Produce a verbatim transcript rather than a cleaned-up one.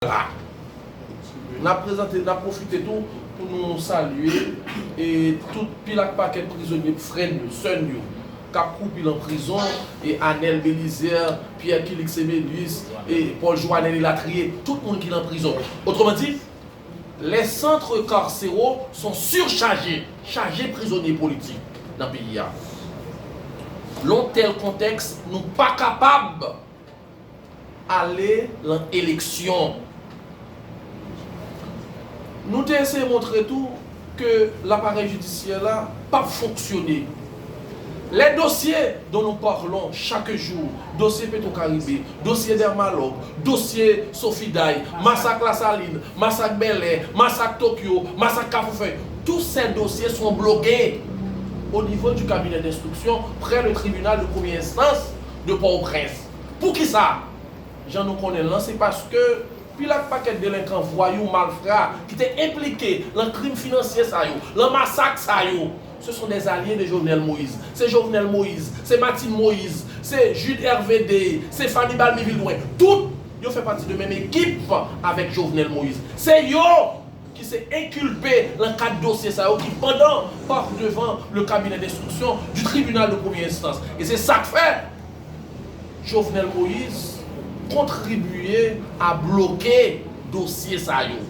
la. N ap prezante, n ap pwofite tou pou nou salye e tout pil ak pakèt prizonye frè n yo, sè n yo, k ap kroupi nan prizon, e Anèl Belizaire, Pierre Kilix Emelius, e Paul Joanel elatriye, tout moun ki nan prizon. Otreman di, les centres carcéraux sont surchargés, chaje prizonye politik nan peyi a. Lon tèl kontèks, nou pa kapab ale lan eleksyon. Nou te eseye montre tou ke laparèy jidisyè la p ap fonksyone. Les dossiers dont nous parlons chaque jour, dosye Petro Caribe, dosye Dermalog, dosye Sofiday, masak Lasalin, masak Bèlè, masak Tokyo, masak Kafoufèy, tous ces dossiers sont bloqués au niveau du cabinet d'instruction près le tribunal de première instance de Port-au-Prince. Poukisa? Jan nou konnen l lan, se paske pil ak pakèt delenkan, vwayou, malfra ki te enplike lan krim finansye sa yo, lan masak sa yo, ce sont des alliés de Jovenel Moïse. Se Jovenel Moïse, se Martine Moïse, se Jude Hervé Dey, se Fanny Balmy Vildoin. Tout yo fè pati de menm ekip avèk Jovenel Moïse. Se yo ki se enkilpe lan kad dosye sa yo ki pandan pa devan le cabinet d'instruction du tribunal de première instance. E se sa k fè Jovenel Moïse kontribye a bloke dosye sa yo.